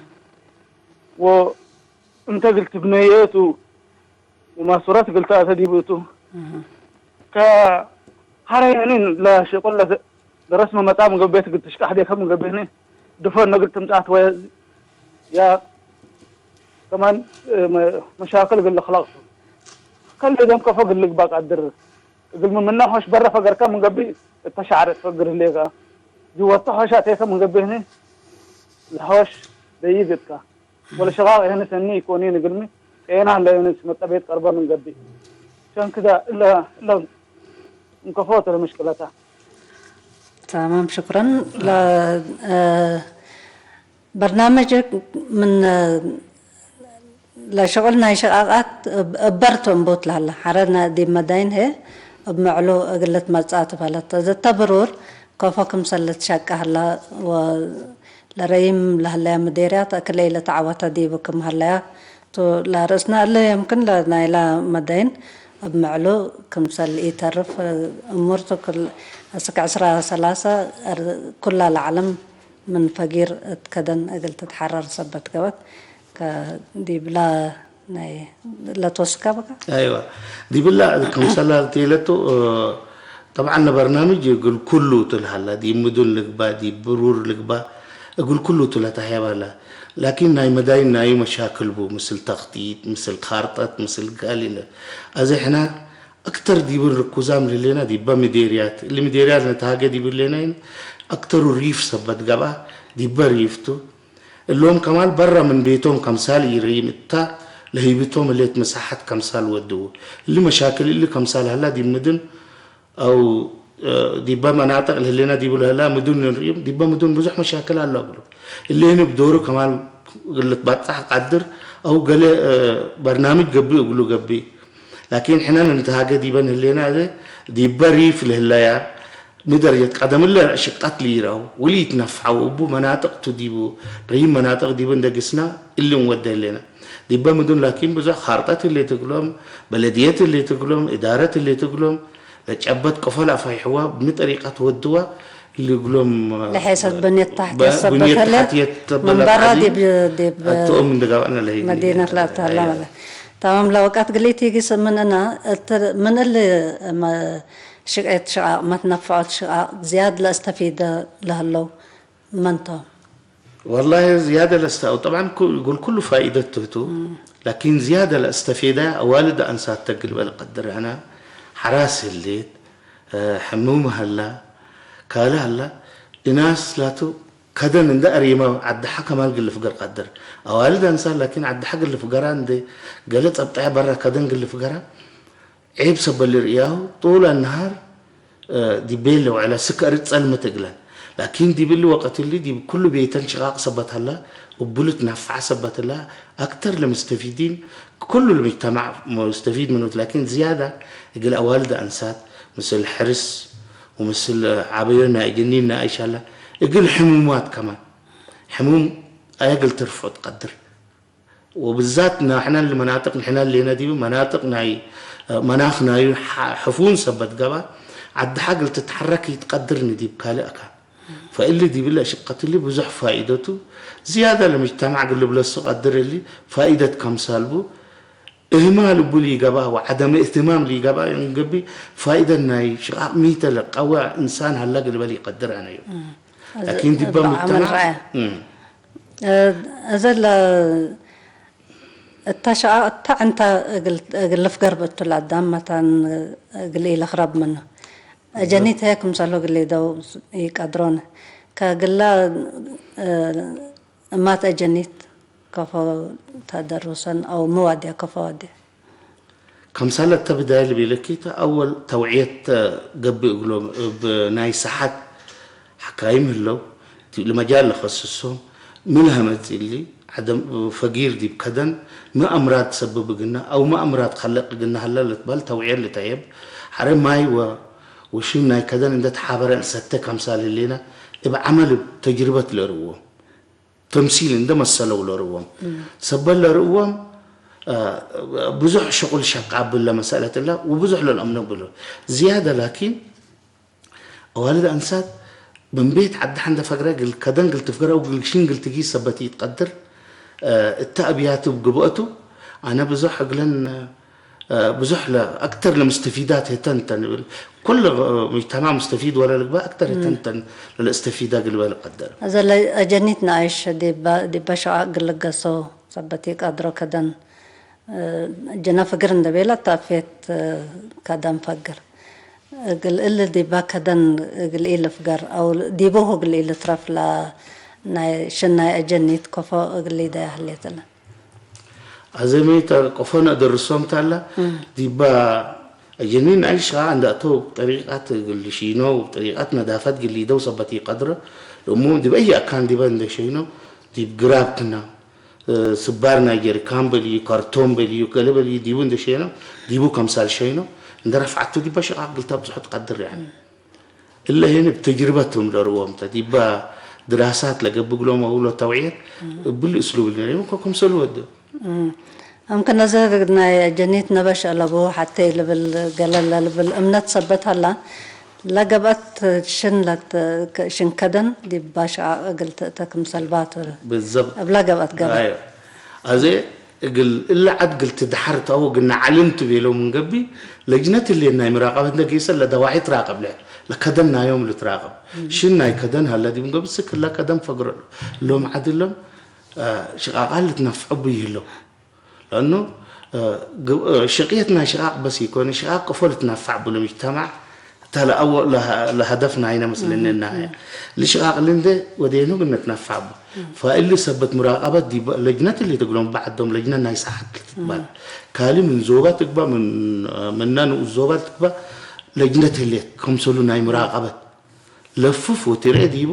ወእንተ እግል ትብነየቱ ወማሱረት እግል ተአተ ዲቡ እቱ። እህ። ከሐረየኒን ለሽቁል ለተ-፣ ለረስመ መጣም ገብኤት እግል ትሽቃሕ ዴከ ምን ገብኤኒ። ድፈን እግል ትምጣት ወ-፣ ያ ከማን፣ እ፣ መ-፣ መሻክል እግል ለክለቅቱ። ከል ደም ከፎ እግል ልግባእ ቀድር። እግል ምን ምና ሖሽ በረ ፈገርከ ምን ገብእ እተ ሻዕር ትፈግር ህሌከ። ጅወተ ሖሽ አቴከ ምን ገብእ ህኒ ለሖሽ ደይግ እትከ። ወለሸቃቅ የሆነ ሰኒ ኢኮኒን እግልሚ ጤና ለዮንስ መጠቤት ቀርበ ምን ገብእ። ሸንክደ እለ፣ እለ እንከፎ ተለ ምሽክለታ። تمام، شكرًا. ለ-፣ እ፣ በርናመጅ ምን ለሽቁል ናይ ሽቃቃት እብ-፣ እበርቶም ቦት ለሀላ ሐረ ዲብ መዳይን ሄ እብ ምዕሉ እግል ልትመጽእ ትበለት። ዘተ ብሩር ከፎ ክምሰል ልትሸቀ ሀላ ወ-፣ ለረይም ለሀለያ ምዴርያት እክለ ኢለተዐወተ ዲቡ ክም ሀለያ ቱ ለርእስና እለ የምክን ለናይላ መዳይን እብ ምዕሉ ክምሰል ኢተርፍ እሙር ቱ ክል እስክ ዕስራ ሰላሳ ኩላ ለዓለም ምን ፈጊር እት ከደን እግል ትትሐረር ሰበት ገበት ከ-፣ ዲብላ ናይ ለትወስካ በቃ። አይዋ። ዲብላ ከምሰላ ቴለቱ፣ እ፣ ጠብዓን ለበርናምጅ እግል ኩሉ ትልሃላ፣ ዲብ ምዱን ልግባ፣ ዲብ ብሩር ልግባ፣ እግል ኩሉ ትለታህያባላ። ላኪን ናይ መዳይን ናዩ መሻክል ቡ፣ ምስል ተኽጢጥ፣ ምስል ካርጠት፣ ምስል ጋሊለ። አዜ ሕና አክተር ዲብን ርኩዛም ልሌና ዲባ ምዴርያት፣ እሊ ምዴርያት ነተሃገ ዲብሌናይን አክተሩ ሪፍ ሰበት ገብአ፣ ዲባ ሪፍቱ። እሎም ከማል በረ ምን ቤቶም ከምሳል ኢረይም እታ ለህይብቶም ህሌት መሳሐት ከምሳል ወድዉ። እሊ መሻክል እሊ ከምሳል ሀላ ዲብ ምድን አው፣ እ፣ ዲበ መናጥቅ ለህሌና ዲቡ ለህላ ምዱን ንርእዮም፣ ዲበ ምዱን ብዙሕ መሻክል አሎ እግሉ። እሌኒ ብዶሩ ከማል እግል ልትባጻሕ ቃድር አው ገሌ፣ እ፣ በርናምጅ ገብእ እግሉ ገብእ። ላኪን ሕነ ንንትሃገ ዲበን ህሌና እዘ ዲበ ሪፍ ለህለያ ሚ ደረጀት ቀደምለ ሽቀት ሊረው፣ ውሊ ይትነፍዐው፣ እቡ መናጥቅ ቱ ዲቡ፣ ረሂም መናጥቅ ዲቡ እንደ ግስና፣ እሊ እንወደ ህሌና። ዲበ ምዱን ላኪን ብዙሕ ካርጠት ህሌት እግሎም፣ በለድየት ህሌት እግሎም፣ እዳረት ህሌት እግሎም፣ ለጨበት ቆፈል አፋይሕዋ፣ ብሚ ጠሪቀት ወድዋ፣ እሊ እግሎም፣ ለሐሰት ብንየት ታሕት በ-፣ የሰበት ብንየት ህለ፣ ታሕት የት ተበለ ምን በራ ቃዲ፣ ዲብ፣ ዲብ፣ አቶም እንደ ጋባና ለሂ መዲነት ላብታላ አያ። ማለት። ታማም ለወቃት ግሊት ይጊስ ምን እና፣ እት-፣ ምን እል መ-፣ ሽቄት ሽቃቅ፣ መትነፍዖት ሽቃቅ ዝያድ ለእስተፊደ ለህለው መንቶም? ወላሂ ዝያደ ለስተ-፣ ጠብዓን ኩ-፣ ጉል ኩሉ ፋኢደት ትህቱ፣ ላኪን ዝያደ ለእስተፌዳ አዋልድ አንሳት ተግል በል ቀድር አና ሐራስ ህሌት፣ እ፣ ሕሙም ሀላ፣ ካልእ ሀላ፣ እናስ ላቱ ከደን እንደ አሬማ ዓድሓ ከማል ግልፍ ገር ቀድር። አዋልድ አንሳት ላኪን ዓድሓ ግልፍ ገራ እንደ ገለ ጸብጣያ በራ ከደን ግልፍ ገራ ዔብ ሰበል ርእያሁ ጡል አነሃር፣ እ፣ ዲቤ ለውዐለ ስከ እርድ ጸልመት እግለን። ላኪን ዲብሊ ወቀት እሊ ዲብ ኩሉ ቤተን ሽቃቅ ሰበት ሀላ፣ እቡ ልትናፈዐ ሰበት ሀላ፣ አክተር ለምስተፊዲን፣ ኩሉ ለምጅተማዕ ሙስተፊድ ምኑ፣ ላኪን ዝያዳ እግል አዋልድ አንሳት፣ ምስል ሕርስ፣ ወምስል ዓበዮ ናይ ጀኒን ናይ አይሻላ፣ እግል ሕሙማት ከማን። ሕሙም አየ እግል ትርፍዖ ትቀድር። ወብዛት ናሕና ለመናጥቅ ንሕና ሌና ዲብ መናጥቅ ናይ መናኽ ናዩ ሐ-፣ ሕፉን ሰበት ገባ ዓዲ ሐግል ትትሐረክ ይትቀድር ንዲብ ካልእ አካን። ፈእሊ ዲብለ ሽቀት እሊ ብዙሕ ፋኢደቱ ዝያዳ ለምጅተማዕ ግልብ ለሱ ቀድር እሊ ፋኢደት ከምሳልቡ እህማል እቡ ሊገባ ወዐደመ እህትማም ሊገባ እንገቢ ፋኢደት ናይ ሽቃቅ ሚተ ለቀወ እንሳን ሀላ ግልበል ይቀድር አነዩ። እም። ላኪን ዲበ በዓመል ሙጅተማዕ ረአያ። እም። እ፣ እዘ ለ-፣ እታ ሸቃ-፣ እታ ዕንታ እግል፣ እግል ልፍገር ብእቱ ለአዳም መታን እግል ኢለክረብ ምኑ። እጀኒት ህየ ክምሰሎ እግል ደው ኢቀድሮነ። ከግላ፣ እ፣ እማት እጀኒት ከፎ ተደሩሰን አው ምዋድያ ከፎ ዋድያ። ከምሳለ እተ ብዳየ ልቤለኪ፣ እተ አወል ተውዕየት ገብእ እግሎም፣ እብ ናይ ሰሓት ሓካይም ህለው፣ እቲ ለመጃል ለኸስሶም፣ ምን ሀመት እሊ ዐደም ፈጊር ዲብ ከደን ሚ አምራድ ሰብብ እግና አው ሚ አምራድ ከለቅ እግና ሀለ ልትበህል ተውዕየት ልተየብ ሐረ ማይ ወ ወሽም ናይ ከደን እንደ ተሓበረ እንሰተ ከምሳል ህሌና እብ ዐመል እብ ተጅርበት ለርእዎም ተምሲል እንደ መሰለው ለርእዎም ሰበል ለርእዎም ብዙሕ ሽቁል ሸቃ ብለ መሰለት እላ ወብዙሕ ለልአምነ ብሎ ዝያደ ላኪን አዋልድ አንሳት ምን ቤት ዐዲ ሐንደ ፈግረ እግል ከደን እግል ትፍገር አው እግል ሽን እግል ትጊስ ሰበት ኢትቀድር። እተ አብያት እብ ግብአቱ አነ ብዙሕ እግለን ብዙሕ ለአክተር ለምስተፊዳት ህተን ተን እብል። ኩል ሙጅተማዕ ሙስተፊድ ወለ ልግበእ አክተር ህተን ተን ለለእስተፊዳ እግል በል እቀደር። እዘ ለአጀኒት ነአይሽ ዲበ ሸቃቅ እግል ልገሶ ሰበት ኢቀድሮ ከደን ጅነ ፍግር እንደ ቤለ ተአፌት ከደን ፈግር። እግል እሊ ዲባ ከደን እግል ኢልፍገር አው ዲቦሁ እግል ኢልትረፍ ለናይ ሽናይ አጀኒት ኮፎ እግል ሊደያ ህሌት እለ። አዘሜ ተ-፣ ቆፎ ነአደርሶም ታላ ዲባ አጀኒን አይሽ ከኣ እንደ አቶ ብጠሪቃት እግል ሽኖ፣ ብጠሪቃት ነዳፈት እግል ሊደው ሰበት ኢቀድረ። ለእሙ ዲብ አይ አካን ዲበ እንደ ሸይኖ ዲብ ግራብ ክና ስባር ናይ ጀሪካን በልዩ፣ ካርቶን በልዩ፣ ገለ በልዩ ዲቡ እንደ ሸይኖ፣ ዲቡ ከምሳል ሸይኖ፣ እንደ ረፍዓቱ ዲባ ሽቃቅ እግል ተብጽሖ ትቀድር ያኒ። እለ ሄን እብ ተጅርበት እም ለርዎም ተ፣ ዲባ ድራሳት ለገብእ እግሎም አው ለተውዕየት እብሊ እስሉብ እለ ሄን እኮ ከምሰሉ ወደ። እምክን እዘ ናይ ጀኒት ነበሽ አለቡ ሐቴ ልብል ገለ ለልብል እምነት ሰበት ሀላ፣ ለገብአት ሽን ለት-፣ ክ-፣ ሽን ከደን ዲብ ባሽቃቅ እግል ትእተ ክምሰል ባቱ። ብዘብጥ። እብላ ገብአት ገበ። አዮ። አዜ እግል እለ ዐድ እግል ትድሐር ተአወ ግና ዐልምቱ ቤለው ምን ገቢ ለጅነት ህሌት ናይ ምራቀበት እንደ ገይሰ ለደዋዒ ትራቀብ ለህ ለከደን ናዮም ልትራቀብ። ሽን ናይ ከደን ሀለ ዲብ ምን ገቢ ስክ እለ ከደን ፈግሮ ሎም ዐድ እሎም ሽቃቃል ልትነፍዐቡ ይህለው። ለአኑ ሽቅየት ናይ ሽቃቅ በስ ኢኮን፣ ሽቃቅ ቆፎ ልትነፋዕ ብሉ ምጅተማዕ ተለአወ ለሀደፍ ናይነ መስልኒ እናሀየ። ልሽቃቅ ልንደ ወዴኑ ግን ነትነፋዕ ቡ። ፈእሊ ሰበት ሙራቀበት ዲብ ለጅነት እሊ ትግሎም በዐዶም ለጅነት ናይ ሰዓት ልትትባል። ካሊ ምን ዞባ ትግባ፣ ምን፣ ምነ ንኡስ ዞባ ትግባ ለጅነት ህሌት፣ ከምሰሉ ናይ ሙራቀበት። ለፍፍ ወትርኤ ዲቡ፣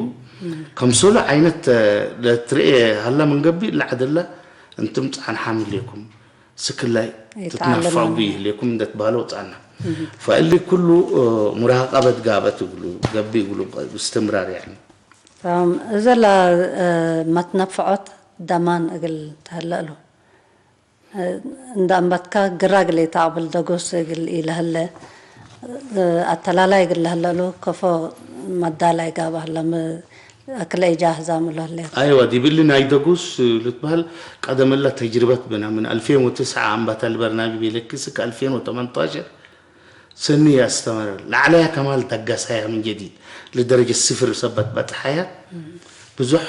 ከምሰሉ ዓይነት ለትርኤ ሀላ ምን ገቢእ ለዐደላ እንትም ጻንሓም ህሌኩም። ስክላይ ይተዓለመ ትትነፋው ነው። ይህሌኩም እንደትባለው ጻና። ፈእሊ ኩሉ ሙራቀበት ጋበት እግሉ፣ ገቢ እግሉ ብስትምራር ያኒ። ተማም። እዘ ለ መትነፍዖት ደማን እግል ተህለእሉ። እንደ አንበትካ ግራ እግል ኢተአቅብል ደጎስ እግል ኢለህለ፣ አተላላይ እግል ለህለእሉ ከፎ መዳላይ ጋብ ሀለ፣ ም-፣ አክለ ኢጃህዛም እሉ ህሌት። አይዋ፣ ዲብሊ ናይ ደጉስ ልትበህል ቀደም እለ ተጅርበት ብነ፣ ምን አልፌን ወትስዓ አምባታ ልበርናቢ ቤለኪ እስክ አልፌን ወተመንታሸር ሰኒ ያስተመረ ለዐለያ ከማል ደገሳያ ምን ጀዲድ ለደረጀት ስፍር ሰበት በጽሐያ ብዙሕ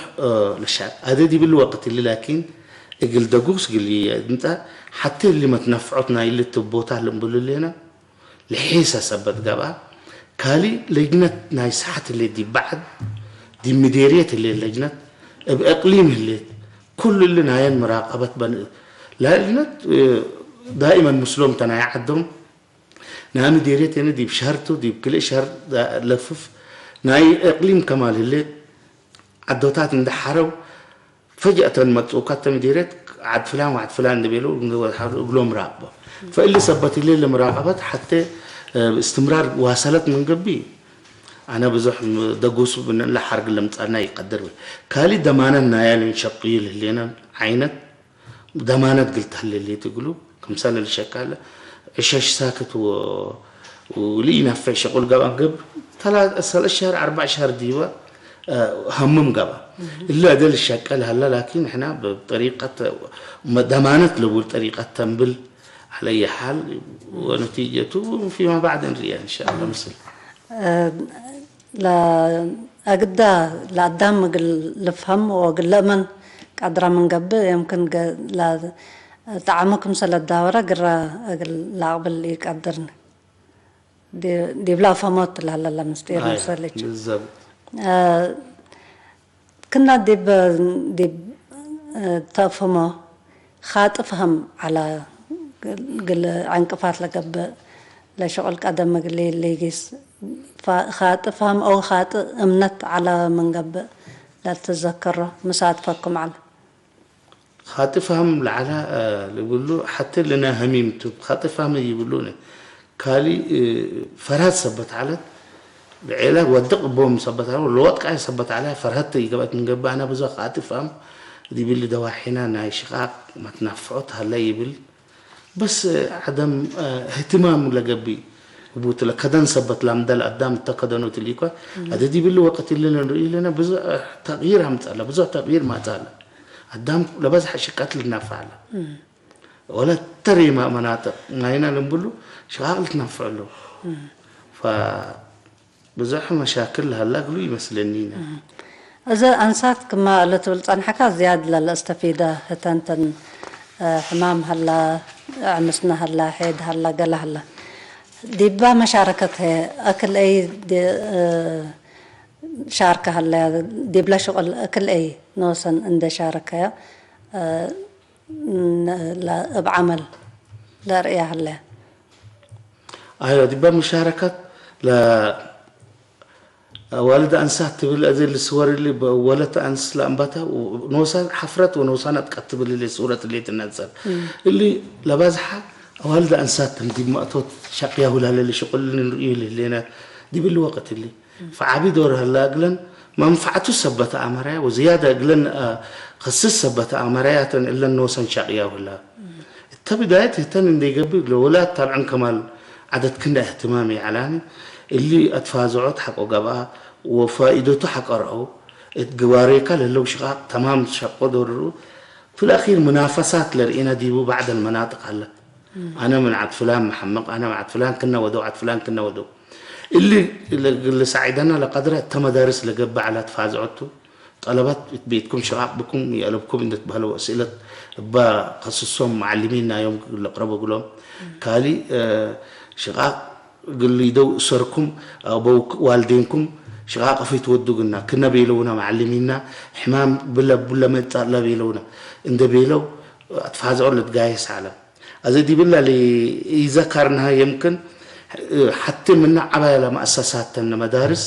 ለሻ አደ ዲብሊ ወቅት እሊ ላኪን እግል ደጉስ ግል እንተ ሐቴ እሊ መትነፍዖት ናይ እሊ ትቦታት ልንብሉ ሌና። ለሒሰ ሰበት ገብአ፣ ካሊ ለጅነት ናይ ሰዓት ህሌት ዲብ በዐድ፣ ዲብ ምዴርየት ህሌት ለጅነት፣ እብ እቅሊም ህሌት፣ ኩሉ እሊ ናየን ምራቀበት በን-፣ ለጅነት ዳኢመን ምስሎም ተ ናይ ዐዶም፣ ናይ ምዴርየት የነ ዲብ ሸህርቱ፣ ዲብ ክልእ ሸህር ለፍፍ፣ ናይ እቅሊም ከማል ህሌት፣ ዐዶታት እንደ ሐረው፣ ፈጅአተን መጽኡካ እተ ምዲርየት ዐድ ፍላን ወዐድ ፍላን እንደ ቤለው እግሎም ራቅቦ። ፈእሊ ሰበት እሊ ለምራቀበት ሐቴ እስትምራር ዋሰለት ምን ገቢ አነ ብዙሕ ደጉስ ብንእለ ሐርግ ለምጻና ይቀድር። ካሊ ደማነት ናያ ልንሸቅዩ ልህሌና ዐይነት ደማነት ግል ተህሌሌት እግሉ ክምሰለ ልሸቃለ ዕሸሽ ሳክት ወ-፣ ወልኢነፈዕ ሸቁል ገብአን ግብ ተላ-፣ ሰለስ ሸህር አርባዕ ሸህር ዲበ፣ አ፣ ሀምም ገብአ። እለ እደ ልሸቀል ሀለ ላኪን ንሕና ብጠሪቀት መ-፣ ደማነት ልቡል ጠሪቀት ተንብል ዐለየ ሐል ወነቲጀቱ ፊማ ባዕድ እንርእያ እንሻአላህ ምስል። እ፣ ለአግዳ ለአዳም እግል ልፍሀም ወእግል ልእመን ቀድረ ምን ገብእ፣ የምክን ገ-፣ ለ-፣ ጣዕሙ ክምሰለ ዳወረ ግረ እግል ለአቅብል ኢቀድርን። ዲ-፣ ዲብላ ፈሞት ለሀለ ለምስጢር አይ፣ ምሰልች። ብዘብጥ። እ፣ ክና ዲብ፣ ዲብ፣ እ፣ ተፍህሞ ኻጢ ፈህም ዐለ ግል ዕንቅፋት ለገብእ ለሸቁል ቀደም እግል ሊጊስ፣ ፋ-፣ ኻጢ ፈህም አው ኻጢ እምነት ዐለ ምን ገብእ፣ ላልትዘከሮ ምሳትፈኩም ዓለ። ኻጢፋም ለዓላ ልብሉ ሓተ ልነ ሀሚምቱ ኻጢፋም ይብሉነ ካሊ ፈርሃት ሰበት ዓለት ብዔላ ወድቕ ቦም ሰበት ዓለ ለወጥቃይ ሰበት ዓለ ፈርሃት ይገበት ንገባ ኣና ብዙ ኻጢፋም ዲብል ደዋሒና ናይ ሽቓቕ መትናፍዖት ሃለ ይብል። በስ ዓደም እህትማም ለገቢ ቡት ለከደን ሰበት ላምደል ኣዳም ተከደኑ ትሊኳ ኣደ ዲብል ወቅት ይልን ንርኢ ለና ብዙ ተቕይር ኣምጻለ ብዙ ተቕይር ማጻለ ኣዳም ለበዝሐ ሽቀት ልናፋለ ወለ ተሪማ መናጥቅ ናይና ልንብሉ ሽቃቅ ልትናፍዐሉ ብዙሕ መሻክል ሃላ ግሉ ይመስለኒ ኢና። እዚ ኣንሳት ክማ ለትብል ጸንሐካ ዝያድ ለለእስተፊደ ህተንተን ሕማም ሃላ ዕምስና ሃላ ሄድ ሃላ ገላ ሃላ ዲባ መሻረከት ሄ ኣክል ኣይ ሻርከ ሃላ ዲብላ ሽቁል ኣክል ኣይ ንወሰን እንደ ሻረከያ እብ ዓመል ለርእያ ሃላ። ኣዮ ዲባ መሻረከት ለ ዋልድ ኣንሳት ትብል እዚ ልስወር ሊ ወለት ኣንስ ለኣንባታ ኖሳን ሓፍረት ወኖሳን ኣጥቀት ትብል ሊ ሱረት ሊ ትነጸር እሊ ለባዝሓ ኣዋልድ ኣንሳት ተም ዲብ ማእቶት ሻቅያ ሁላለ ሊ ሽቁል ንርእዩ ሊ ሌና ዲብል ወቅት ሊ ፈዓቢ ዶር ሀላ እግለን መንፍዓቱ ሰበተ ኣመራያ ወዝያዳ እግለን ከስስ ሰበተ ኣመራያተን እለን ኖሰን ሻቅያ ሁላ እተ ብዳየት ህተን እንደይገብር ለወላት ታብዐን ከማል ዓደት ክንዳ እህትማም ይዓላኒ እሊ ኣትፋዝዖት ሓቆ ገብኣ ወፋኢደቱ ሓቀርኦ እት ግባሬካ ለለው ሽቓቕ ተማም ሸቆ ዶርሩ ፊ الأخير منافسات ለርኢና ዲቡ بعض المناطق ኣለ ኣነ ምን ዓድ ፍላን መሐመቕ ኣነ ዓድ ፍላን ክና ወደው ዓድ ፍላን ክና ወደው እሊ ለሳዒደና ለቀድረ እተ መዳርስ ለገብዕ ኣላ ትፋዝዖቱ ጠለባት ቤትኩም ሽቓቕ ብኩም የእለብኩም እንደትባህለው ኣስእለት እባ ከስሶም መዓልሚን ናዮም ለቅረቡ ግሎም ካሊ ሽቓቕ ግልይደው እሰርኩም ኣበው ዋልዴንኩም ሽቓቕ ፊት ወዱ ግና ክነ ቤለውና መዓልሚና ሕማም ብለ ብለ መጣ ለቤለውና እንደ ቤለው ኣትፋዝዖ ለትጋየስ ዓለም ኣዘ ዲብላ ይዘካርናሃ የምክን ሓቲ ምና ዓባያ ለመኣሰሳተን ለመዳርስ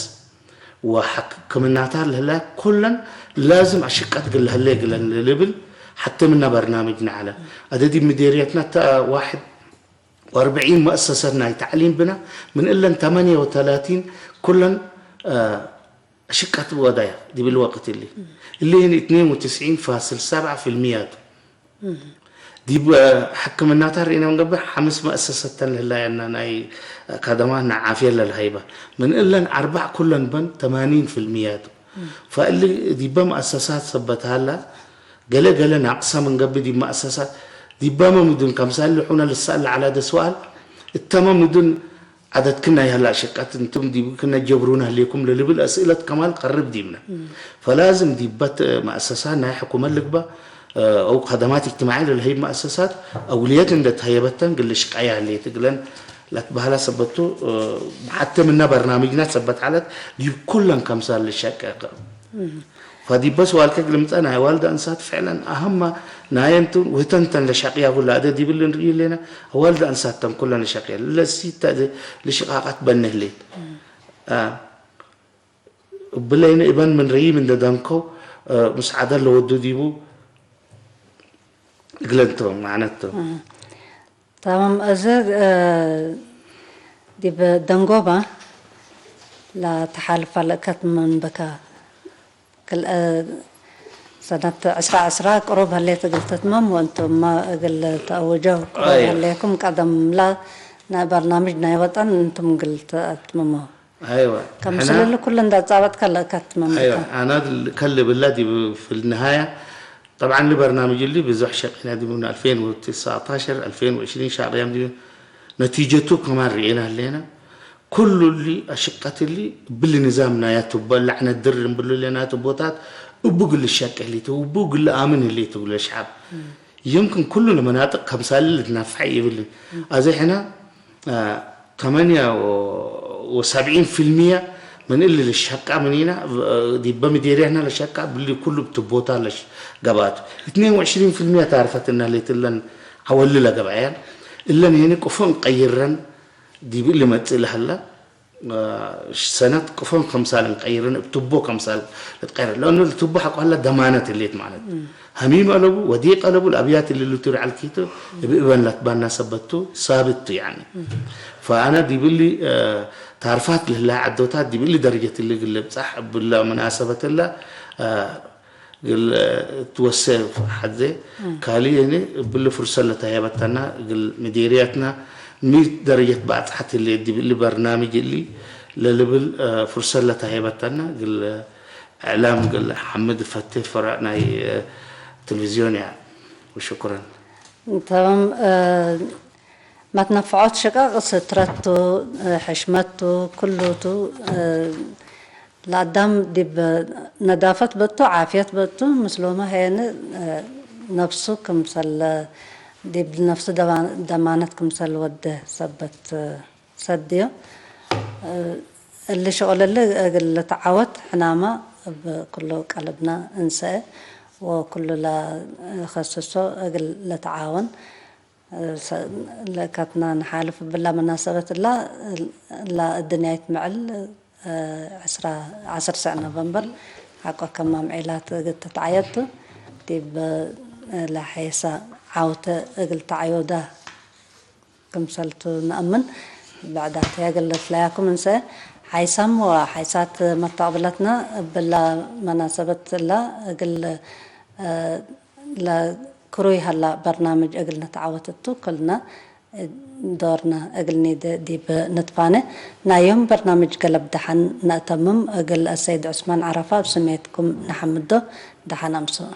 ወሕክምናታ ለህላ ኩለን ላዝም ኣሽቀት ግለህለ ግለን ልብል ሓቲ ምና በርናምጅ ንዓለ ኣደዲ ምዴርየትና ታ ዋሕድ ወኣርብዒን መእሰሰት ናይ ታዕሊም ብና ምን እለን ተመንየ ወተላቲን ኩለን ኣሽቀት ወዳያ ዲብል ወቅት እሊ እሊ ህን እትኔን ወትስዒን ፋስል ሰብዓ ፊልሚያቱ ዲብ ሕክምናታት ርኢና ንገብር ሓምስ መእሰሰተን ልህላየና ናይ ካደማ ናይ ዓፍየ ለልሃይባ ምን እለን ኣርባዕ ኩለን በን ተማኒን ፊልምያቱ ፈእሊ ዲበ መእሰሳት ሰበት ሃላ ገለ ገለ ናቅሳ መንገቢ ዲብ መእሰሳት ዲበመ ምዱን ከምሳሊ ሑነ ልሳል ለዓላ ደስዋል እተመ ምዱን ዓደትክን ናይ ሀላ ሸቃት እንቱም ዲብክነ ጀብሩና ህሌኩም ለልብል ኣስእለት ከማል ቀርብ ዲብነ። ፈላዝም ዲበት መእሰሳ ናይ ሕኩመት ልግባ ኣው ከደማት እጅትማዒ ለልሀይብ መእሰሳት ኣውልየት እንደ ተሀየበተን ግል ሽቃያ ህሌት እግለን ለትበህላ ሰበቱ ብሓተ ምና በርናምጅና ሰበት ዓለት ዲብ ኩለን ከምሳል ልሸቀ ፈዲበስ ዋልከ ግልምጸ ናይ ዋልድ ኣንሳት ፍዕለን ኣህማ ናየንቱ ውህተንተን ለሻቅያ ሁላ ኣደ ዲብል ንርኢ ሌና ዋልድ ኣንሳት ተን ኩለን ለሻቅያ ለሲተ ልሽቃቃት በነህሌት ብለይነ እበን ምን ርሂም እንደ ደንኮ ምስ ዓደ ለወዱ ዲቡ እግለንቶ ማዕነቶ። تمام እዚ ዲብ ደንጎባ ለተሓልፋ ለእከት መንበካ ክልአ ሰነት ዕስራ ዕስራ ቅሩብ ህሌት እግል ትትመም ወእንቱም እግል ተአውጀው ቅሩብ አዮ። ህሌኩም ቀደም ላ ናይ በርናምጅ ናይ ወጠን እንቱም እግል ተአትምሞ። ኣይወ ከምስልል ኩሉ እንዳጻበጥካ ለእከት ትመምካ። ኣይወ ኣና ከል ብላ ዲብ ፊ النهاية طبعا لبرنامج اللي ብዙሕ ሸቂና ዲብ من ألفين وتسعتاشر ألفين وعشرين ሻቅያም ዲብ ነቲጀቱ ከማን ርኤና ኣለና ኩሉ ሊ ኣሽቀት ሊ ብሊ ንዛም ናያ ትቦ ላዕነ ድር ንብሉ ለና ትቦታት እቡ ግል ሸቀ ሊ እቡ ግል ኣምን ሊ ትብሎ ሻብ يمكن ኩሉ ንመናጥቅ ከምሳሊ ልትናፍሐ ይብል ኣዘ ሕና ተመንያ ወሰብዒን ፊልሚያ ምን እሊ ልሸቃ ምኒና ዲበ ምዴርያና ለሸቃ ብሊ ኩሉ ብትቦታ ለሽ ገባቱ እትኔን ወዕሽሪን ፊልሚያ ታርፈትና ሌትለን ዓወሊ ለገብዐያን እለን ሄኒ ቁፎን ቀይረን ዲብ እሊ መጽእ ለሀላ ሰነት ቅፎን ከምሳል እንቀይርን እብ ቱቦ ከምሳል ልትቀይር ለእኑ ቱቦ ሓቋላ ደማነት እሌት ማለት ሀሚም አለቡ ወዲቅ አለቡ ለአብያት ልልቱር ዓልኪቱ እብ እበን ላትባና ሰበቱ ሳብቱ ያኒ ፈአነ ዲብሊ ታርፋት ልህላ ዓዶታት ዲብሊ ደረጀት ልግል ብጻሕ ብላ መናሰበት ላ ግል ትወሰ ሓዜ ካሊ እኔ ብሊ ፍርሰ ለታየበተና ግል ምዲርያትና ሚት ደረጀት ባጽሓት ሌ ዲብሊ በርናምጅ እሊ ለልብል ፍርሰት ለተሃይበተና ግል እዕላም ግል ሓምድ ፈቴ ፈራእ ናይ ቴሌቪዝዮን እያ። ወሽኩረን። تمام. ማትነፍዖት ሽቃቅ ስትረቱ ሕሽመቱ ኩሉቱ ለአዳም ዲብ ነዳፈት በቱ ዓፍየት በቱ ምስሎመ ሄን ነፍሱ ክምሰል ዲብ ነፍሱ ደማነት ክምሰል ወደ ሰበት ሰድዮ እሊ ሽቁል እሊ እግል ልትዓወት ሕናማ እብ ኩሉ ቀልብና እንሰአ ወኩሉ ለከስሶ እግል ልትዓወን ለእካትና ንሓልፍ ብላ መናሰበት እላ እላ እድንያይት ምዕል ዓሰርተ ሰዕ ኖቨምበር ሓቆ ከማም ዒላት እግል ትትዓየቱ ዲብ ለሐየሳ ዓውተ እግል ተዓዮዳ ክምሰልቱ ነአምን ብዕዳት ያግል ለትለያኩም እንሰ ሓይሳም ወሓይሳት መተቅብለትና እብላ መናሰበት እላ እግል ለክሩይ ሀላ በርናምጅ እግል ንትዓወት እቱ ክልና ዶርና እግል ኒደ ዲብ ንትፋነ። ናይ ዮም በርናምጅ ገለብ ደሓን ነእተምም። እግል አሰይድ ዑስማን ዓረፋ እብ ስሜትኩም ነሐምዶ። ደሓን አምስኡ።